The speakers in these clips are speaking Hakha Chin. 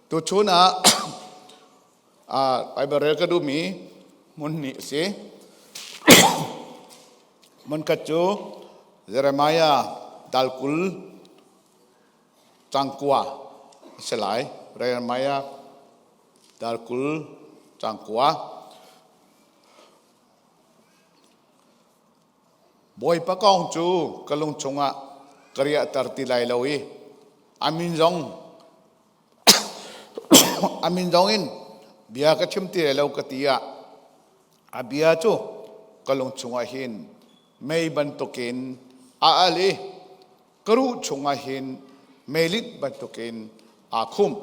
Tuchun ah Baibal rel ka duhmi hmun hnih a si. Hmunkhat cu Jeremiah dal 20 cang 9 a si lai. Jeremiah dal 20 cang 9. Bawipa kong cu ka lung chungah ka riahter ti lai lo i a min zong a min zong in bia ka chim ti lai lo ka ti ah a bia cu ka lung chungah hin mei bantukin a al i ka ruh chungah hin meilit bantukin aa khumh.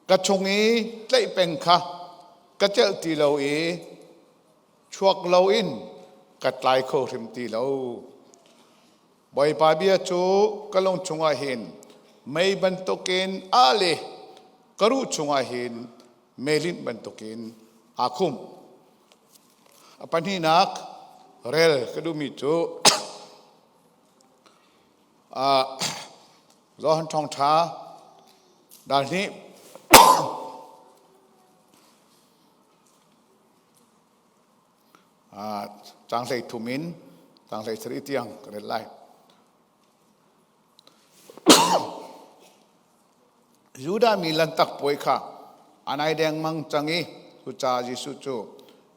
Ka chung i tlaih peng kha ka celh ti lo i chuak loin ka tlai kho hrim ti lo. Bawipa bia cu ka lung chungah hin mei bantukin a le ka ruh chungah hin meilinh bantukin aa khumh. A pahnihnak rel ka duhmi cu Johan Thawngṭha dal hnih Caang 13 in caang 17 tiang ka rel lai. Judah mi lantak puai kha a nai dengmang cang i cucaah Jesuh cu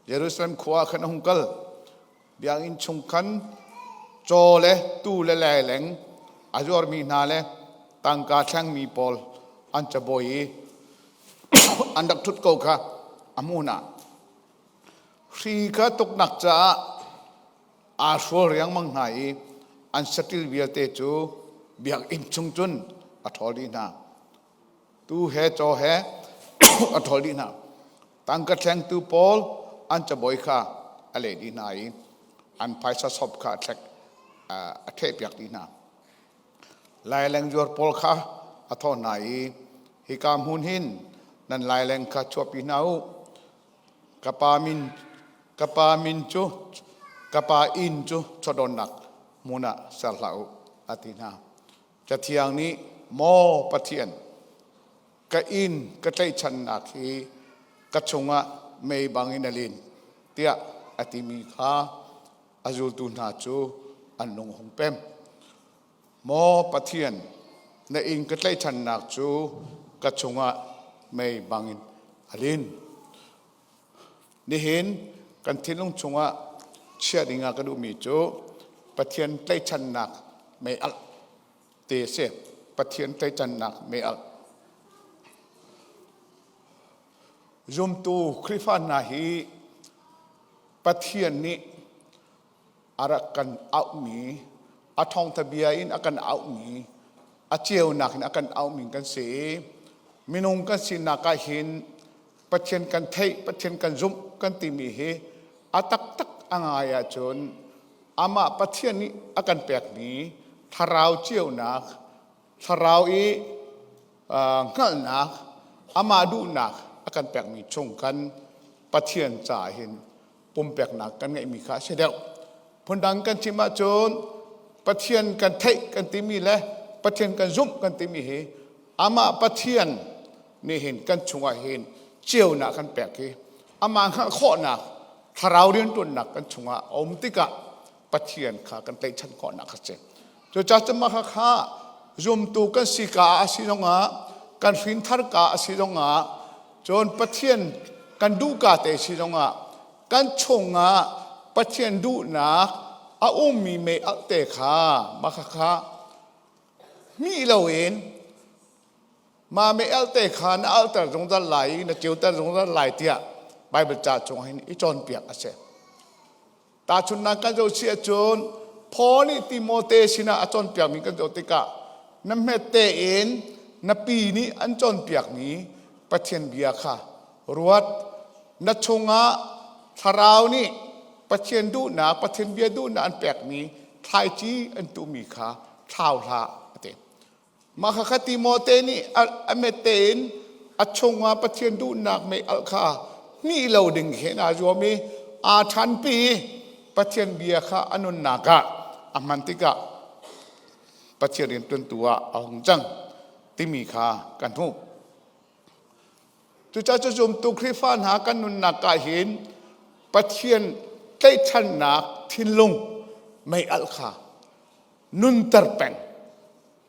Jerusalem khua ah khan a hung kal. Biakinn chung khan caw le tuu le laileng a zuarmi hna le tangka thlengmi pawl an cabuai i an rak ṭhut ko kha a hmuh hna. Hri kha tuknak caah aa hrual riangmang hna i an saṭil vialte cu biakinn chung cun a ṭhawl dih hna. Tuu he caw he a ṭhawl dih hna. Tangka thlengtu pawl an cabuai kha a leh dih hna i an phaisa sop kha a thlek a ṭhehpiak dih hna. Laileng zuar pawl kha a thawh hna i hika hmun hin nan laileng kha chuahpi hna u. Ka pa min ka pa min cu ka pa inn cu chawdawrnak hmun ah ser hlah u a ti hna. Cathiang nih maw Pathian ka inn ka tlaihchannak hi ka chungah mei bangin a lin tiah a timi kha a zultu hna cu an lung hung pem. Maw Pathian, na inn ka tlaihchannak cu ka chungah mei bangin a lin. Nihin kan thinlung chungah chiah dingah ka duhmi cu Pathian tlaihchannak mei alh te a si. Pathian tlaihchannak mei alh. Zumtu Khrihfa hna hi Pathian nih a rak kan auhmi, a thawngtha bia in a kan auhmi, a ceunak in a kan auhmi kan si i minung kan sinak ah hin Pathian kan theih, Pathian kan zumh kan timi hi a taktak a ngai ahcun amah Pathian nih a kan pekmi thlarau ceunak, thlarau i hngalhnak, amah duhnak a kan pekmi chung khan Pathian caah hin pumpeknak kan ngeihmi kha a si deuh. Phundang kan chim ahcun Pathian kan theih kan timi le Pathian kan zumh kan timi hi amah Pathian nih hin kan chungah hin ceunak kan pek i amah hngalh khawhnak thlarau rianṭuannak kan chungah a um tikah Pathian kha kan tlaihchan khawhnak a si. Cucaah cun mah kha zumtu kan si ka a si zongah kan hrinthar ka a si zongah cun Pathian kan duh ka te si zongah kan chungah Pathian duhnak a ummi mei alh te kha mah kha hmih loin mah mei alh te kha na alhter zungzal lai i na ceuter zungzal lai tiah Baibal ca chung hin i cawnpiak a si. Tahchunhnak kan zoh si ahcun Paul nih Timote sinah a cawnpiakmi kan zoh tikah na hmet tein na pi nih an cawnpiakmi Pathian bia kha ruat. Na chungah thlarau nih Pathian duhnak, Pathian bia duhnak an pekmi thlaici an tuhmi kha thlau hlah a ti. Mah kha Timote nih a met tein a chungah Pathian duhnak mei alh kha hmih lo ding khin aa zuam i aa ṭhanpi i Pathian bia kha a nunnak ah a hman tikah Pathian rianṭuantu ah a hung cang timi kha kan hmuh. Cucaah cu zumtu Khrihfa hna kan nunnak ah hin Pathian tlaihchannak thinlung mei alh kha nunter peng.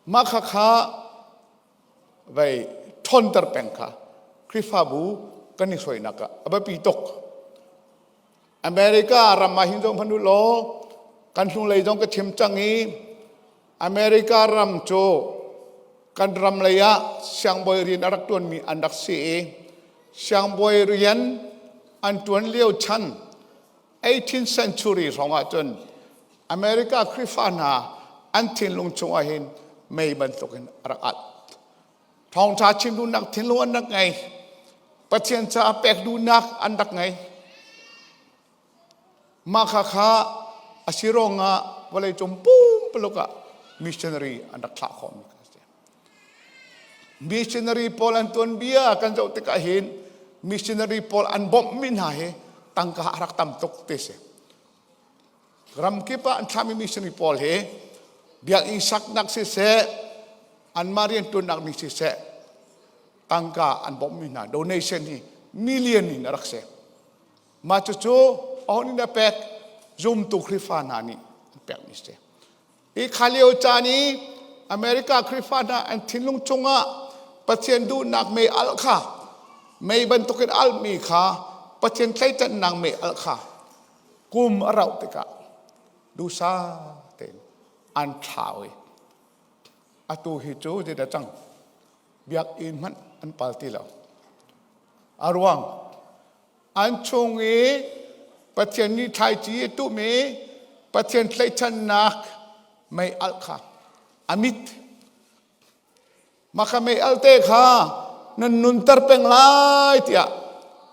Mah kha kha vei ṭhawnter peng kha Khrihfabu kan i hruainak ah a biapi tuk. America ram ah hin zoh hmanh u law kan hnulei zong ka chim cang i America ram cu kan ram lei ah siangbawi rian a rak ṭuanmi an rak si i siangbawi rian an ṭuan lio chan 18th century hrawng ah cun America Khrihfa hna an thinlung chungah hin mei bantukin a rak alh. Thawngṭha chim duhnak thinlung an rak ngei. Pathian caah pek duhnak an rak ngei. Mah kha kha a si ruangah vawleicung pumpuluk ah missionary an rak thlah khawhmi kha a si. Missionary pawl an tuanbia kan zoh tikah hin missionary pawl an bawmhmi hna hi tangka a rak tam tuk ti si. Ramkip ah an thlahmi missionary pawl hi biakinn saknak siseh, anmah rianṭuannak ning siseh, tangka an bawmhmi hna donation hi million in a rak si. Mah cucu aho nih a pek zumtu Khrihfa hna nih an pekmi si. Hi kha lio caan i America Khrihfa hna an thinlung cungah Pathian duhnak mei alh kha mei bantukin alhmi kha Pathian tleicannak mei alh kha kum a rauh tikah duhsah tein an thlau i atu hi cu zeidah cang biakinn hmanh an pal ti lo. A ruang An chung i Pathian nih thlaici a tuhmi Pathian tlaihchannak mei alh kha a mit. Mah kha mei alh te kha nan nunter peng lai tiah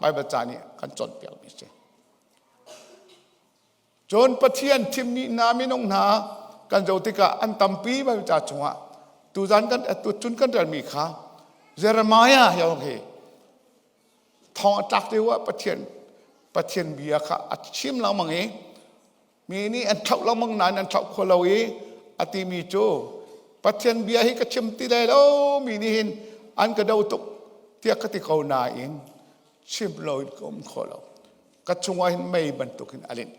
Baibal ca nih kan cawnpiakmi a si. Cun Pathian thimmi hna minung hna kan zoh tikah an tampi Baibal ca chungah tuzan kan tuchun kan relmi kha Jeremiah yong hi thong a tlak lio ah Pathian Pathian bia kha a chim lengmang i mi nih an thlauh lengmang nain an thlauh kho lo i a timi cu Pathian bia hi ka chim ti lai lo mi nih hin an ka do tuk tiah ka ti ko nain chim lo in ka um kho lo ka chungah hin mei bantukin a linh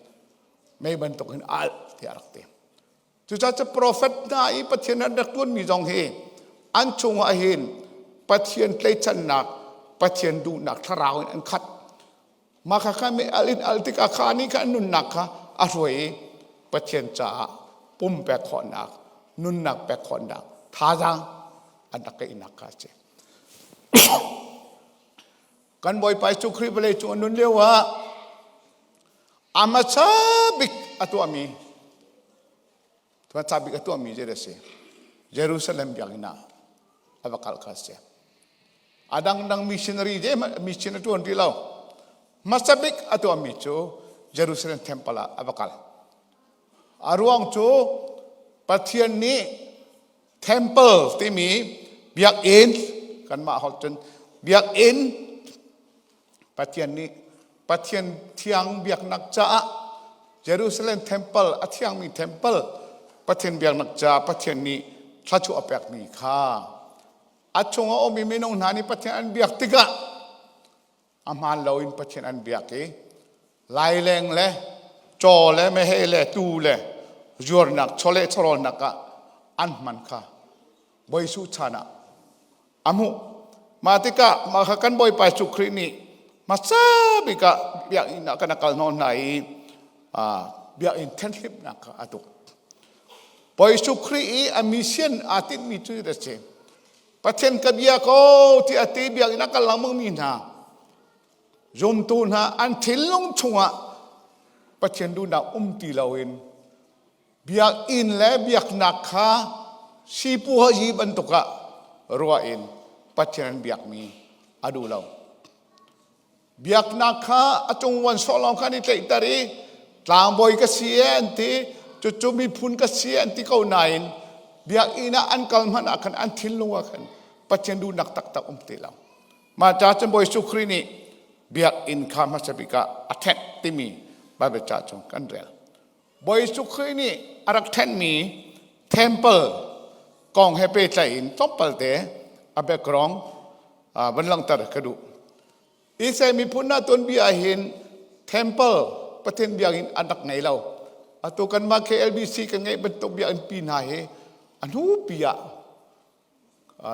mei bantukin a alh tiah a rak ti Cucaah cu profet hna i Pathian an rak ṭuanmi zong hi an chungah hin Pathian tleichannak, Pathian duhnak thlarau in an khat. Mah kha kha mi al in al tikah kha nih kha an nunnak kha a hruai i Pathian caah pumpek khawhnak, nunnak pek khawhnak thazaang an rak ngeihnak kha a si. Kan Bawipa Jesuh Khrih vawlei cung a nun lio ah a hmasa bik a tuahmi hmasa bik a tuahmi zei a si Jerusalem biakinn ah a va kal kha a si. A dangdang missionary je mission a ṭuan rih lo. Hmasa bik a tuahmi cu Jerusalem temple ah a va kal. A ruang cu Pathian nih temple timi biakinn kanmah holh cun biakinn Pathian nih Pathian thiang biaknak caah Jerusalem temple a thiangmi temple Pathian biaknak caah Pathian nih thluachuah a pekmi kha a chung a ummi minung hna nih Pathian an biak tikah a hmaan loin Pathian an biak i laileng le caw le meheh le tuu le zuarnak chawleh chawhrawlnak ah an hman kha Bawi Jesuh chan ah a hmuh. Mah tikah mah kha kan Bawipa Jesuh Khrih nih hmasa bik ah biakinn ah kan kal hnawn hna i biakinn thenhlimnak kha a tuk. Bawi Jesuh Khrih i a mission aa tinhmi cu a si. Pathian ka bia ko ti a ti biakinn a kal lengmangmi hna zumtu hna an thinlung chungah Pathian duhnak um ti loin biakinn le biaknak kha sipuazi bantuk ah ruah in Pathian an biakmi a duh lo. Biaknak kha a cungvuan sawh lawng khan i tlaihter i tlangbawi ka si e an ti, cucu miphun ka si e an ti ko nain biakinn ah an kal hmanh ah khan an thinlung ah khan Pathian duhnak taktak um ti lo. Mah ca cun Bawi Jesuh Khrih nih biakinn kha hmasa bik ah a ṭhenh timi Baibal ca chung kan rel. Bawi Jesuh Khrih nih a rak ṭhenhmi temple kong he pehtlaih in tlawmpal te a background van langhter ka duh. Israel miphun hna tuanbia ah hin temple Pathian biakinn an rak ngei lo. Atu kanmah KLBC kan ngeih bantuk biakinn pi hna hi a hnu pi ah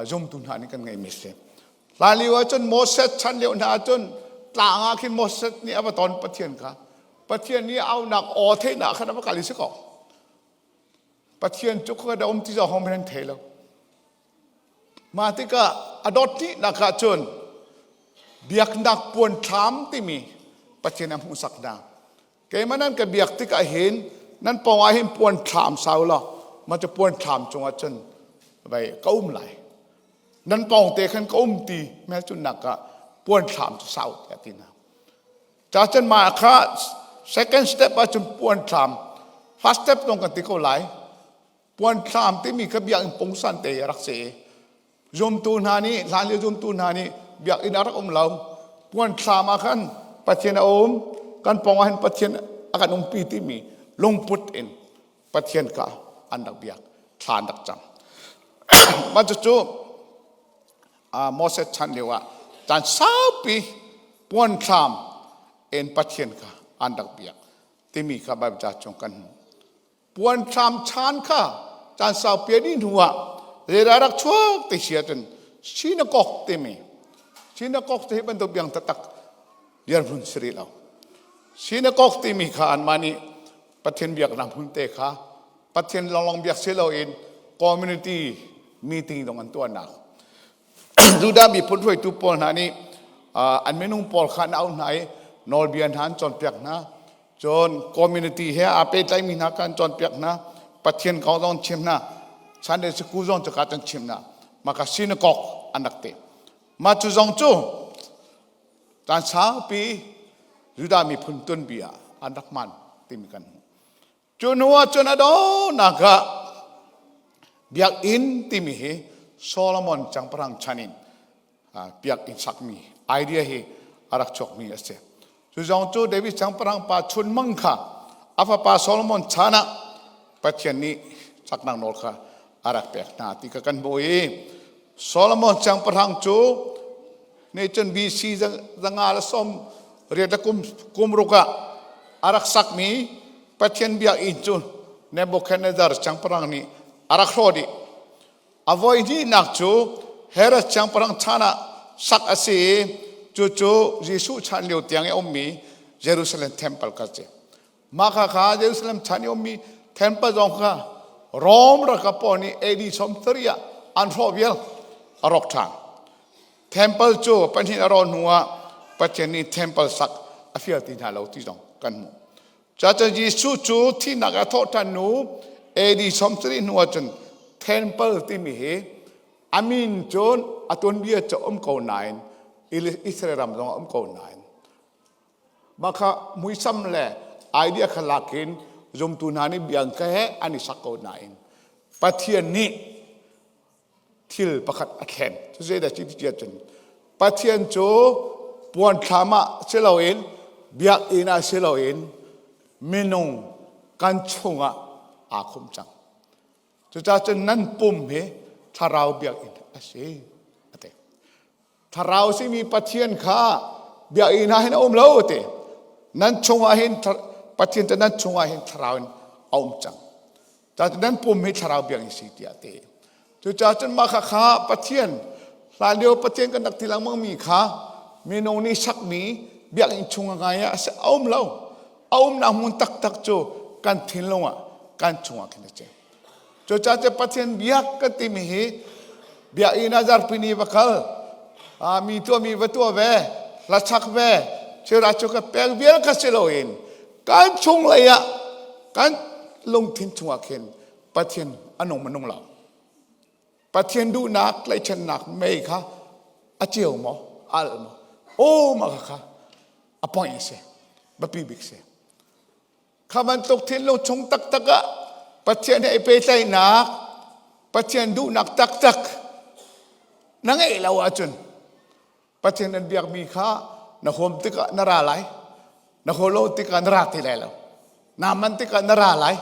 zumtu hna nih kan ngeihmi a si. Hlan lio ahcun Moses chan lio hna ahcun tlang ah khin Moses nih a va ton Pathian kha. Pathian nih aunak aw theihnak khan a va kal i si ko. Pathian cu kha da um ti zong hom nan thei lo. Mah tikah a dawt ṭihnak ah cun biaknak puan thlam timi Pathian a hmuhsak hna. Keimah nan ka biak tikah hin nan pawng ah hin puan thlam sau law mah cu puan thlam cungah cun vai ka um lai. Nan pawng te khan ka um ti hmelchunhnak ah puan thlam cu sau tiah ti hna. Cacun mah kha second step ah cun puan thlam first step zong kan ti ko lai. Puan thlam timi kha biakinn pungsan te a rak si i zumtu hna nih hlanlio zumtu hna nih biakinn a rak um lo. Puan thlam ah khan Pathian a um, kan pawng ah hin Pathian a kan umpi timi lungput in Pathian kha an rak biak, thla an rak cam. Mah cucu Moses chan lio ah caan saupi puan thlam in Pathian kha an rak biak timi kha Bible ca chung kan hmuh. Puan thlam chan kha caan saupi a dih hnuah zeidah rak chuak ti si ahcun synagogue timi synagogue hi bantuk biang taktak dirhmun si rih lo. Synagogue timi kha anmah nih Pathian biaknak hmun te kha Pathian lawnglawng biak si loin community meeting zong an tuahnak. Judah miphun hruaitu pawl hna nih an minung pawl kha an auh hna i nawlbia hna an cawnpiak hna. Cun community he aa pehtlaimi hna kha an cawnpiak hna. Pathian kong zong an chim hna. Sunday school zong cuka an chim hna. Mah kha synagogue an rak ti. Mah cu zong cu caan saupi Judah miphun tuanbia ah an rak hman timi kan hmuh. Cu hnu ah cun a donghnak ah biakinn timi hi Solomon siangpahrang chan in biakinn sakmi idea hi a rak chuakmi a si. Cu zong cu David siangpahrang pa chunmang kha a fapa Solomon chan ah Pathian nih saknak nawl kha a rak pek hna ti kha kan hmuh i Solomon siangpahrang cu nih cun BC 598 le kum ruk ah a rak sakmi Pathian biakinn cu Nebuchadnezzar siangpahrang nih a rak hrawh dih. A voi hnihnak cu Herod siangpahrang chan ah sak a si i cucu Jesuh chan lio tiang i a ummi Jerusalem temple kha a si. Mah kha kha Jerusalem chan i ummi temple zong kha Rom ralkap pawl nih AD 33 ah an hrawh vial a rawk ṭhan. Temple cu pahnih a rawh hnu ah Pathian nih temple sak a fial ti hna lo ti zong kan hmuh. Cucaah Jesuh cu thihnak a thawh ṭhan hnu AD 33 hnu ahcun temple timi hi a min cun a tuanbia cu um ko nain Israel ram zong a um ko nain Mah kha muisam le idea kha lak in zumtu hna nih biangka he an i sak ko nain Pathian nih thil pakhat a thlen. Cu zeidah ci ti cun Pathian cu puan thlam ah si loin biakinn ah si loin minung kan chungah aa khum cang. Cucaah cun nan pum hi thlarau biakinn a si a ti. Thlarau simi Pathian kha biakinn ah hin a um lo ti. Nan chungah hin Pathian cu nan chungah hin thlarau in a um cang. Cucaah nan pum hi thlarau biakinn si tiah a ti. Cucaah cun mah kha kha Pathian hlanlio Pathian kan rak ti lengmang mi kha minung nih sakmi biakinn chung ngai ah a um lo. A umnak hmun taktak cu kan thinlung ah kan chungah khin a si. Cucaah cu Pathian biak kan timi hi biakinn ah zarhpini va kal, mi tuahmi va tuah ve, hlasak ve, thilra cu ka pek vial kha si loin kan chunglei ah kan lungthin chungah khin Pathian a nung ma nung lo. Pathian duhnak tlaihchannak mei kha a ceu maw, a alh maw? Aw mah kha kha a point a si, biapi bik si. Kha bantuk thinlung chung taktak ah Pathian he i pehtlaihnak, Pathian duhnak taktak na ngeih lo ahcun Pathian nan biakmi kha na huam tikah na ra lai, na haw lo tikah na ra ti lai lo. Naa man tikah na ra lai,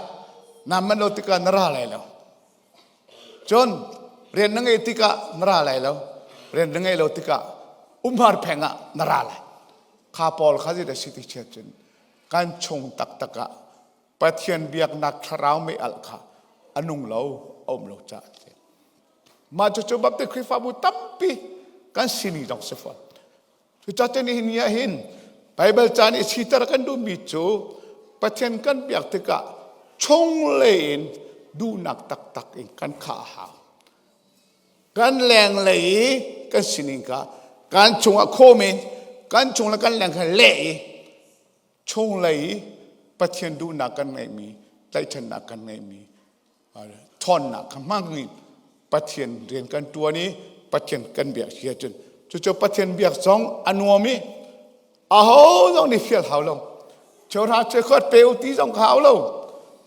naa man lo tikah na ra lai lo. Cun rian na ngeih tikah na ra lai lo, rian na ngeih lo tikah umhar pheng ah na ra lai. Kha pawl kha zei dah si ti chiat cun kan chung taktak ah Pathian biaknak thlarau mei alh kha a nung lo, a um lo caah a si. Mah cucu Baptist Khrihfabu tampi kan sining zong si fawn. Cucaah nihin ni ah hin Baibal ca nih siter kan duhmi cu Pathian kan biak tikah chunglei in duhnak taktak in kan khah a hau. Kan lenglei i kan sining kha kan chungah khawm in kan chung le kan leng kha leh i chunglei i Pathian duhnak kan ngeihmi tlaihchannak kan ngeihmi ṭhawnnak kha hmang in Pathian rian kan ṭuan i Pathian kan biak si ahcun cucu Pathian biak zong a nuam i aho zong nih fial hau lo cheuhra cheukhat pe u ti zong ka hau lo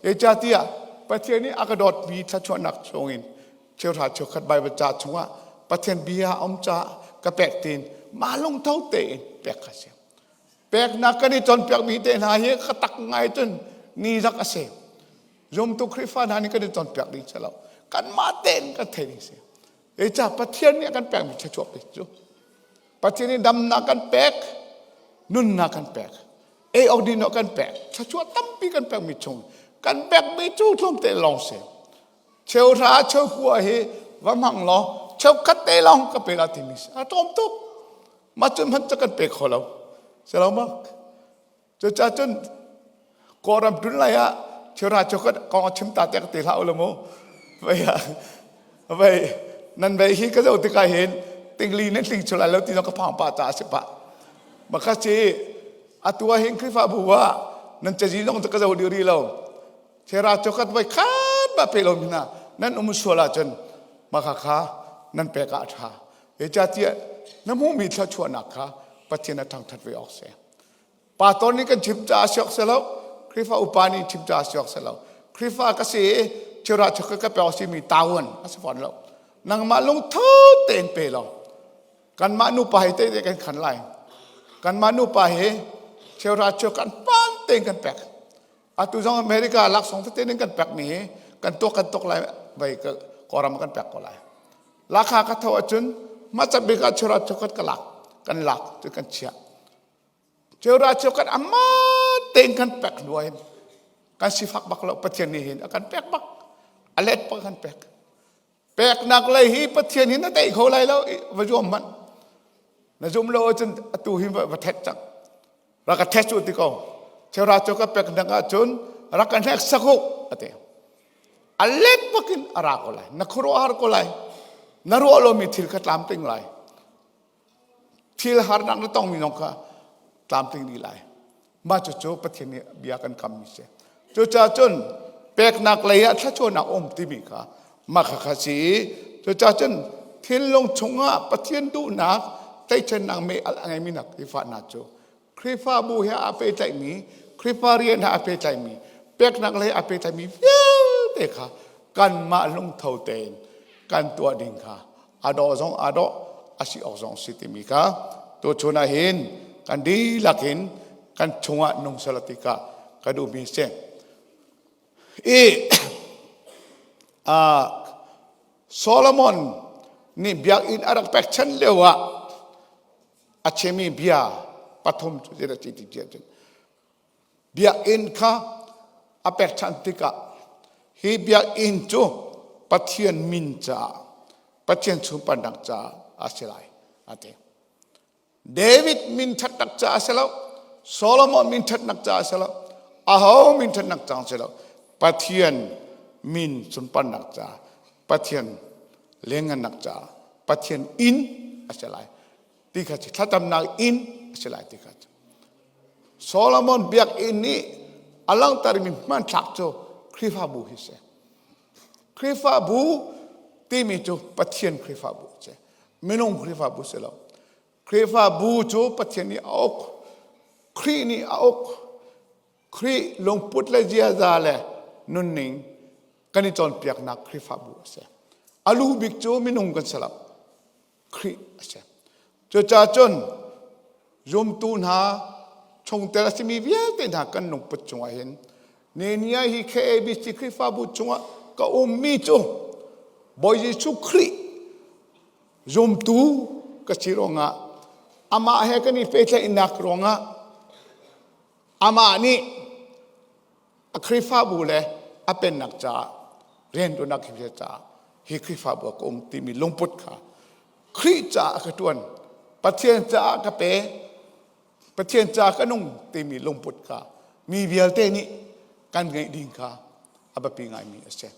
zeicahtiah Pathian nih a ka dawtmi thluachuahnak chungin cheuhra cheukhat Baibal ca chungah Pathian bia a um caah ka pek tiin mah lungtho tein pek kha si peknak kan i cawnpiakmi te hna hi ka tak ngai cun ni zak a si Zumtu Khrihfa hna nih kan i cawnpiak ding si lo. Kanmah tein kan thei ding si. Zeicah Pathian nih a kan pekmi thluachuah pek cu. Pathian nih damnak kan pek, nunnak kan pek, ei awk din awk kan pek, thluachuah tampi kan pekmi chung kan pekmi cu tlawmte lawng si. Cheuhra cheukua hi va hmang law cheukhat te lawng ka pe la timi si. A tlawm tuk. Mah cun hmanh cu kan pe kho lo. Si lo ma? Cucaah cun Kawlram ṭun lai ah chira chukhat kong a chim ta te ka ti hlah u law mu. Vei ah vei nan vei hi ka zoh tikah hin tingli nan tling chul lai lo ti zong ka phang pah caah a si pah. Makha si atu ah hin Khrihfabu ah nan cazi zong cu ka zoh dih rih lo. Chira chukhat voi khat ba pe lo mi hna nan um sual ahcun makha kha nan pek ah a ṭha. Zeicahtiah na hmuhmi thluachuahnak kha Pathian a thangṭhat ve awk si. Pastor nih kan chim caah si awk si lo. Khrihfa upa nih chim caah si awk si lo. Khrihfa ka si i chira chuk ka pe awk simi tawan a si fawn lo. Nangmah lungtho tein pe lo. Kanmah nupa hi te kan khan lai. Kanmah nupa hi chira chuk kan pan tein kan pek. Atu zong America laksawng tete in kan pek mi hi kan tuak kan tuk lai vai Kawlram kan pek ko lai. Lakha ka tho ahcun hmasa bik ah chira chuk kan lak kan lak cu kan chiah. Cheuhra cheu kan amma tein kan pek hnu ah hin kan sifak bak lo Pathian nih hin a kan pek bak a let bak kan pek peknak lei hi Pathian hin na tei kho lai lo va zuam hmanh na zum lo ahcun atu hi va thet cang rak ka test u ti ko cheuhra cheu ka pek nak ahcun rak ka hnek sak u ati a let bakin a ra ko lai na khuaruahhar ko lai na ruah lomi thil kha tlamtling lai Thil harnak na tongmi zong kha tlamtling dih lai. Mah cucu Pathian nih bia kan kammi si. Cucaah cun peknak lei ah thluachuahnak um timi kha mah kha kha si i cucaah cun thinlung chungah Pathian duhnak tlaihchannak mei alh a ngeimi nak Khrihfa hna cu Khrihfabu he aa pehtlaihmi Khrihfa rian he aa pehtlaihmi peknak lei aa pehtlaihmi vialte kha kanmah lungtho tein kan tuah ding kha a dawh zong aa dawh a si awk zong si timi kha tuchun ah hin kan dihlak in kan chungah nung sela ti kha ka duhmi si. I Solomon nih biakinn a rak pekchanh lio ah a chimmi bia pathum cu zeidah ti ti cun biakinn kha a pekchanh tikah hi biakinn cu Pathian min caah Pathian sunparnak caah a si lai a ti. David min ṭhatnak caah a si lo Solomon min ṭhatnak caah a si lo aho min ṭhatnak caah a si lo Pathian min sunparnak caah Pathian lengannak caah Pathian inn a si lai ti kha cu thlacamnak inn a si lai ti kha cu Solomon biakinn nih a langhtermi hmanthlak cu Khrihfabu hi si Khrihfabu timi cu Pathian Khrihfabu si minung Khrihfabu si lo Khrihfabu cu Pathian nih a uk Khrih nih a uk Khrih lungput le ziaza le nunning kan i cawnpiaknak Khrihfabu a si. A lu bik cu minung kan si lo. Khrih a si. Cucaah cun zumtu hna chungtel a simi vialte hna kan lungput cungah hin Nehemiah hi KABC Khrihfabu chungah ka ummi cu Bawi Jesuh Khrih zumtu ka si ruangah. Amah he kan i pehtlaihnak ruangah amah nih a Khrihfabu le a pennak caah rianṭuannak hi caah hi Khrihfabu ah ka um timi lungput kha Khrih caah ka ṭuan, Pathian caah ka pe, Pathian caah ka nung timi lungput kha mi vialte nih kan ngeih ding kha a biapi ngaimi a si.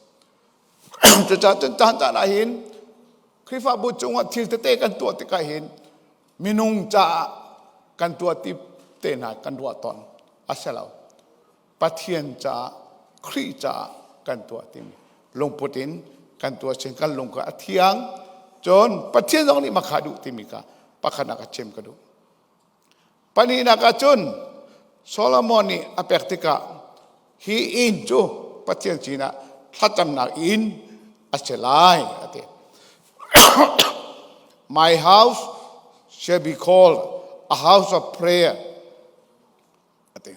Cucaah cun caan caan ah hin Khrihfabu cungah thil tete kan tuah tikah hin minung caah kan tuah ti te hna kan ruah tawn a si lo. Pathian caah Khrih caah kan tuah timi lungput in kan tuah sin kan lung kha a thiang cun Pathian zong nih makha duh timi kha pakhatnak a chim ka duh. Pahnihnak ah cun Solomon nih a pek tikah hi inn cu Pathian sinah thlacamnak inn a si lai a ti. My house shall be called a house of prayer a ti.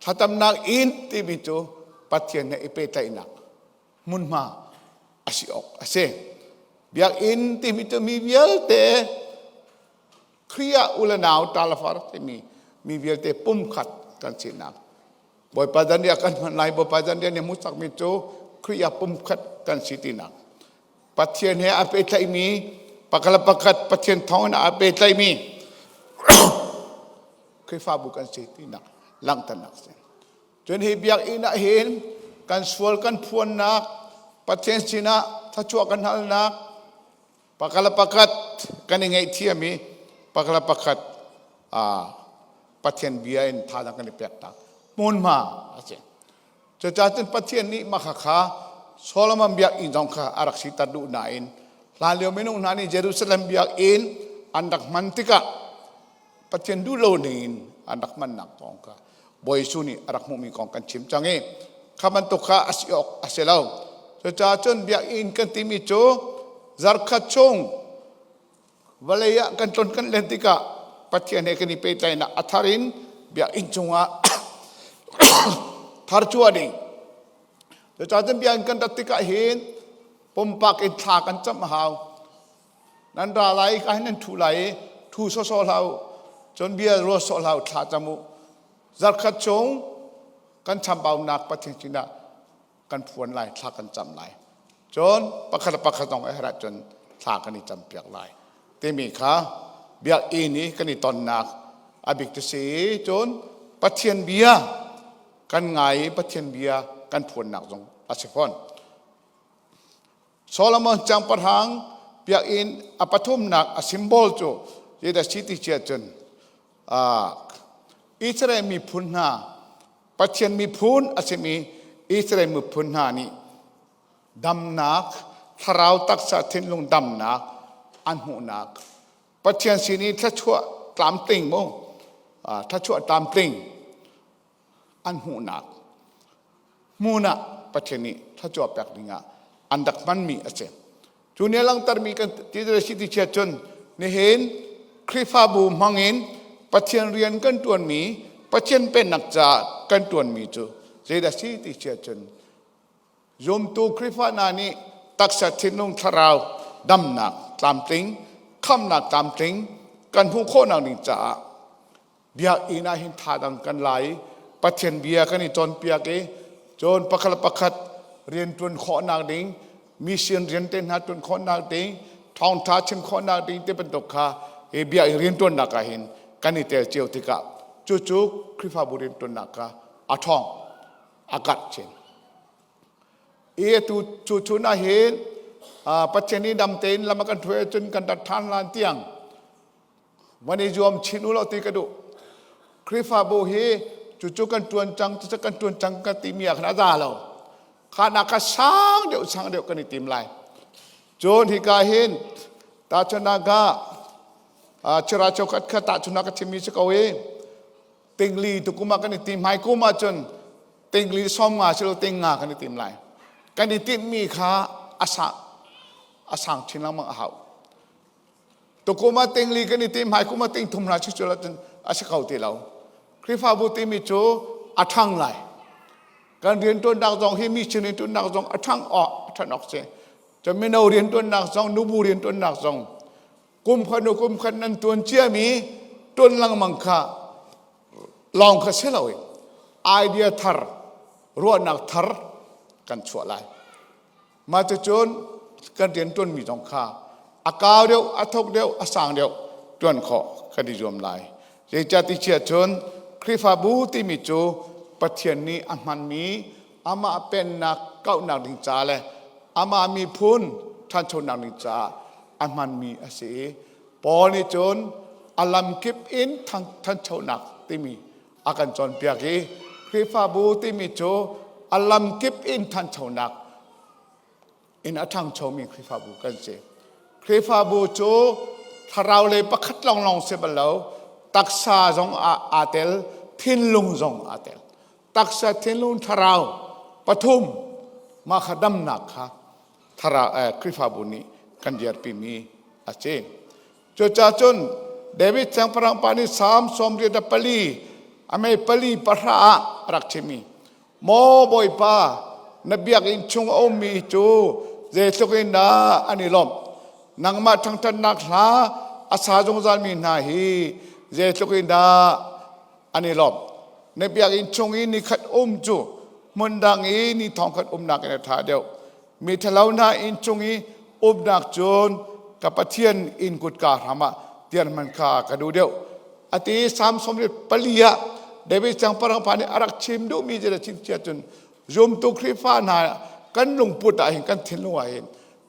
Thlacamnak inn timi cu Pathian he i pehtlaihnak hmunhma a si awk a si. Biakinn timi cu mi vialte Khrih ah u le nau ṭa le far timi mi vialte pumkhat kan sinak. Bawipa zanriah kan hman lai Bawipa zanriah nih hmuhsakmi cu Khrih ah pumkhat kan si tinak. Pathian he a pehtlaihmi pakhat le pakhat Pathian thawngin aa pehtlaihmi Khrihfabu kan si tinak langhternak a si. Cun hi biakinn ah hin kan sual kan phuannak, Pathian sinah thluachuah kan halnak, pakhat le pakhat kan i ngaihthiam i pakhat le pakhat Pathian bia in thazaang kan i peknak hmunhma a si. Cucaah cun Pathian nih mah khakha Solomon biakinn zong kha a rak siter duh nain hlanlio minung hna nih Jerusalem biakinn an rak hman tikah Pathian duh lo ning in an rak hmannak kong kha Bawi Jesuh nih a rak hmuhmi kong kan chim cang i kha bantuk kha a si awk a si lo. Cucaah cun biakinn kan timi cu zarkhat chung vawlei ah kan tlon kan len tikah Pathian he kan i pehtlaihnak a thar in biakinn cungah thar cuah ding. Cucaah cun biakinn kan rat tikah hin pumpak in thla kan cam a hau. Nan ra lai ka hin nan ṭhu lai i ṭhu sawsawh hlah u. Cun bia ruat sawh hlah u, thla cam u. Zarkhat chung kan chambaunak Pathian sinah kan phuan lai, thla kan cam lai. Cun pakhat le pakhat zong a herh ahcun thla kan i campiak lai. Timi kha biakinn i kan i tonnak a bik cu si. Cun Pathian bia kan ngai i Pathian bia kan phuannak zong a si fawn. Solomon siangpahrang biakinn a pathumnak a symbol cu zeidah si ti cia cun Israel miphun hna Pathian miphun a simi Israel miphun hna nih damnak thlarau taksa thinlung damnak an hmuhnak Pathian sin i thluachuah tlamtling mu thluachuah tlamtling an hmuhnak hmun ah Pathian nih thluachuah pek dingah an rak hmanmi a si. Cu nih a langhtermi kan ti si ti chia cun nihin Khrihfabu hmangin Pathian rian kan ṭuanmi Pathian pennak caah kan ṭuanmi cu zeidah si ti chia cun zumtu Khrihfa hna nih taksa thinlung thlarau damnak tlamtling khamnak tlamtling kan hmuh khawhnak ding caah biakinn ah hin thadang kan la i Pathian bia kan i cawnpiak i cun pakhat le pakhat rian ṭuan khawhnak ding mission rian te hna ṭuan khawhnak ding thawngṭha chim khawhnak ding ti bantuk kha hi biakinn rianṭuannak ah hin kan i tel cio tikah cucu Khrihfabu rianṭuannak kha a ṭhawng a karh chin. I atu cu chun ah hin Pathian nih dam tein lam a kan hruai ahcun kan rat ṭhan lan tiang Van i zuam chin u law ti ka duh. Khrihfabu hi cucu kan ṭuan cang, cucu kan ṭuan cang kan timi ah khan a za lo. Khana kha sang deuh sang deuh kan i tim lai. Cun hika hin tahchunhnak ah chira cheukhat kha tahchunhnak ka chimmi si ko i tingli tukum ah kan i tim hmai kum ahcun tingli 50 silo tinga kan i tim lai. Kan i timhmi kha a sang a sang chin lengmang a hau. Tukum ah tingli kan i tim, hmaikum ah ting thum hna si cu cun a si kho ti lo. Khrihfabu timi cu a ṭhang lai. Kan rianṭuannak zong hi mission rianṭuannak zong a ṭhang awk, a ṭhan awk si. Cun mino rianṭuannak zong, nubu rianṭuannak zong. Kum khat hnu kum khat nan tuan ciami tuan lengmang kha lawng kha si loin idea thar, ruahnak thar kan chuah lai. Mah cucun kan rian ṭuanmi zong kha a kau deuh, a thuk deuh, a sang deuh ṭuan khawh kan i zuam lai. Zeicahti chiah cun Khrihfabu timi cu Pathian nih a hmanmi amah pennak kauhnak ding ca le amah miphun ṭhanchonak ding caah a hmanmi a si i Paul nih cun a lamkip in ṭhanchonak timi a kan cawnpiak i Khrihfabu timi cu a lamkip in ṭhanchonak in a ṭhangchomi Khrihfabu kan si. Khrihfabu cu thlarau lei pakhat lawnglawng si bal lo, taksa zong aa tel, thinlung zong aa tel. Taksa, thinlung, thlarau pathum mah kha damnak kha thlarau Khrihfabu nih kan dirpimi a si. Cucaah cun David siangpahrang pa nih Salm 84 a mei pali pahra ah a rak chimmi Maw Bawipa, na biakinn chung a ummi cu zeitluk in dah an i lawmh. Nangmah ṭhangṭhatnak hla a sa zungzalmi hna hi zeitluk in dah an i lawmh. Na biakinn chung i nikhat um cu hmun dang i ni thongkhat umnak in a ṭha deuh. Mi ṭhalo hna inn cung i umnak cun ka Pathian inn kutka hram ah dirhman kha ka duh deuh. Ati Psalm 44 ah David siangpahrang pa nih a rak chim duhmi cu chim cia cun zumtu Khrihfa hna kan lungput ah hin kan thinlung ah hin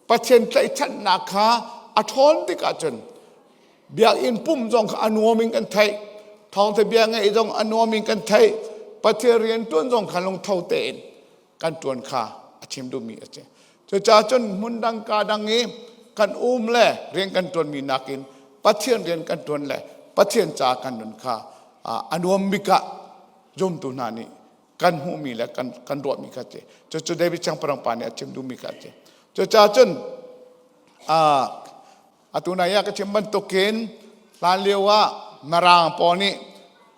Pathian tlaihchannak kha a ṭhawn tikah cun biakinn pumh zong kha a nuam in kan theih thawngtha bia ngaih zong a nuam in kan theih Pathian rian ṭuan zong kha lungtho tein kan ṭuan kha a chim duhmi a si. Cucaah cun hmun dang ka dang i kan um le rian kan ṭuanmi nakin Pathian rian kan ṭuan le Pathian ca kan nun kha a nuam bik ah zumtu hna nih kan hmuhmi le kan, kan ruahmi kha si. Cucu David Siangpahrang pa nih a chim duhmi kha a si. Cucaah cun Atu nai ah ka chim bantukin hlanlio ah Mirang pawl nih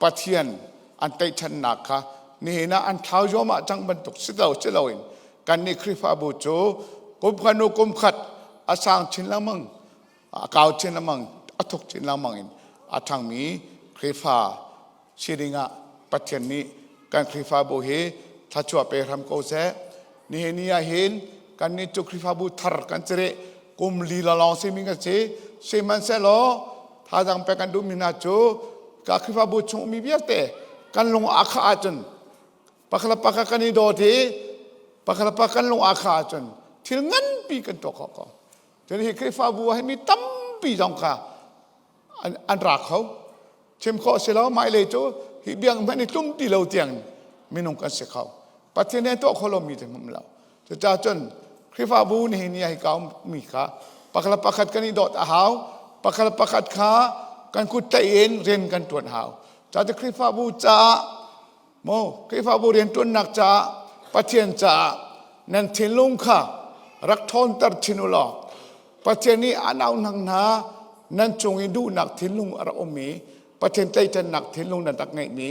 Pathian an tlaihchannak kha nihin ah an thlau zuahmah cang bantuk si lo si loin kannih Khrihfabu cu kum khat hnu kum khat a sang chin lengmang, a kau chin lengmang, a thuk chin lengmang in a ṭhangmi Khrihfa si dingah Pathian nih kan Khrihfabu hi thluachuah pe hram ko seh. Nihin ni ah hin kannih cu Khrihfabu thar kan si rih. Kum li lawng simi kan si. Sihmanhsehlaw thazaang pek kan duhmi hna cu ka Khrihfabu chung ummi vialte kan lung aa khah ahcun pakhat le pakhat kan i dawt i pakhat le pakhat kan lung aa khah ahcun thil nganpi kan tuah khawh ko. Cun hi Khrihfabu ah hin mi tampi zong kha an ra kho chim khawh si lo hmailei cu hi biang hmanh i tlum ti lo tiang minung kan si kho Pathian he tuah kho lomi cu hmum lo cucaah cun Khrihfabu nihin ni hi kau mi kha pakhat le pakhat kan i dawt a hau pakhat le pakhat kha kan kut tlaih in rian kan tuan hau caah Khrihfabu caah Maw Khrihfabu rianṭuannak caah Pathian caah nan thinlung kha rak ṭhawnter chin u law Pathian nih an auh hna hna nan cung i duhnak thinlung a rak um i Pathian tlaihchannak thinlung nan rak ngeihmi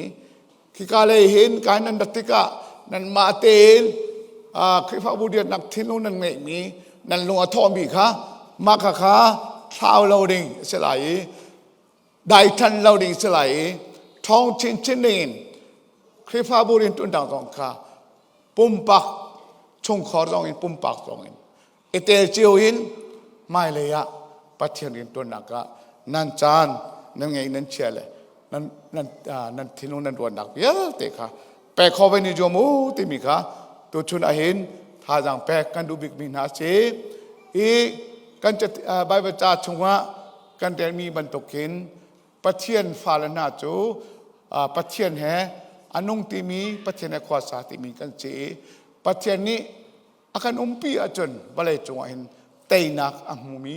khika lei hin kai nan rat tikah nanmah tein Khrihfabu riannak thinlung nan ngeihmi nan lung a thawhmi kha mah kha kha thlau lo ding a si lai i daithan lo ding si lai i ṭhawng chinchin dingin Khrihfabu rianṭuannak zong kha pumpak chungkhar zong in pumpak zong in i tel cio in hmailei ah Pathian rianṭuannak ah nan caan nan ngeih nan chia le nan nan nan thinlung nan ruahnak vialte kha pek kho ve ni zuam u timi kha tuchun ahhin thazaang pek kan duh bikmi hna si i kan Bible ca chungah kan relmi bantukin Pathian fale hna cu Pathian he a nung timi Pathian he khuasa timi kan si i Pathian nih a kan umpi ahcun vawlei cungah hin teinak a hmumi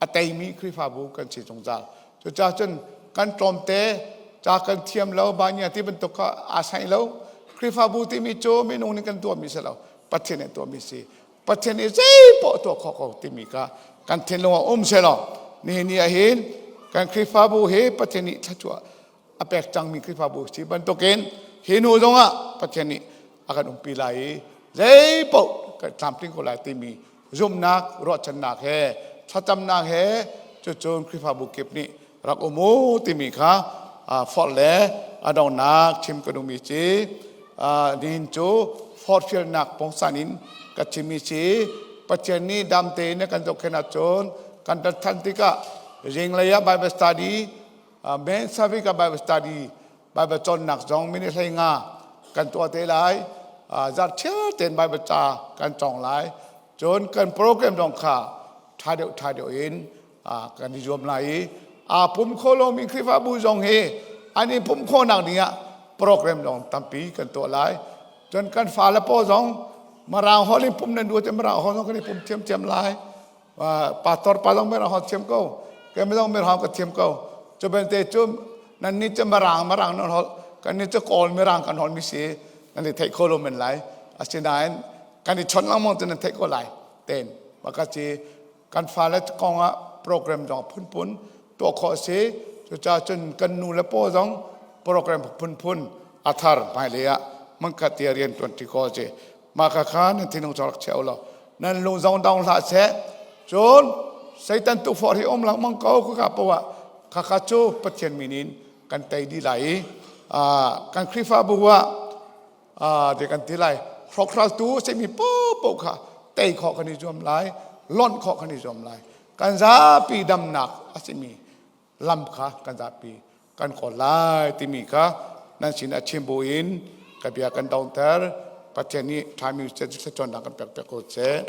a teimi Khrihfabu kan si zungzal. Cucaah cun kan tlawmte ca kan thiam lo banya ti bantuk kha aa saih lo. Khrihfabu timi cu minung nih kan tuahmi si lo Pathian nih tuahmi si. Pathian nih zeipoh tuah khawh ko timi kha kan thinlung ah um sehlaw nihin ni ah hin kan Khrihfabu hi Pathian nih thluachuah a pek cangmi Khrihfabu si bantukin hi hnu zongah Pathian nih a kan umpi lai i zeipoh kan tlamtling ko lai timi zumhnak ruahchannak he thlacamnak he. Cucun Khrihfabu kip nih rak um u timi kha forh le a donghnak chim ka duhmi ci nihin cu forhfialnak pongsan in ka chimmi si. Pathian nih dam tein a kan zohkhenh ahcun kan rat than tikah zinglei ah Bible study, main service ah Bible study, Bible cawnnak zong minute 15 kan tuah te lai. Zarh chiar tein Bible ca kan cawng lai. Cun kan program zong kha ṭha deuh ṭha deuh in kan i zuam lai i aa pum kho lomi Khrihfabu zong hi an i pumh khawhnak ding ah program zong tampi kan tuah lai. Cun kan fale pawl zong Mirang holh in pum nan duh ahcun Mirang holh zong kan i pum thiamthiam lai. Pastor pa zong Mirang holh thiam ko. Keimah zong Mirang ka thiam ko. Cu belte cu nan nih cu Mirang Mirang nan holh, kan nih cu Kawl Mirang kan holh mi si nan i theih kho lo men lai. Asinain kan i chawnh lengmang cu nan theih ko lai. Ten maka ci kan fale kong ah program zong phunphun tuah khawh a si. Cucaah cun kan nu le paw zong program phunphun a thar hmailei ah hmunkhat ti rian ṭuan ṭi khawh a si. Mah kha kha nan thinlung cu rak chia u law nan lung zong dong hlah seh. Cun Satan tukforh hi um lengmang ko khaka poah ah khakha cu Pathian min in kan tei dih lai i kan Khrihfabu ah ti kan ti lai, hrawkhraltu a simi paohpaoh kha tei khawh kan i zuam lai, lonh khawh kan i zuam lai. Kan zapi damnak a simi lam kha kan zapi kan kawl lai timi kha nan sin ah chim buin ka bia kan dongter. Pathian nih ṭhami cawnnak kan pek piak ko seh.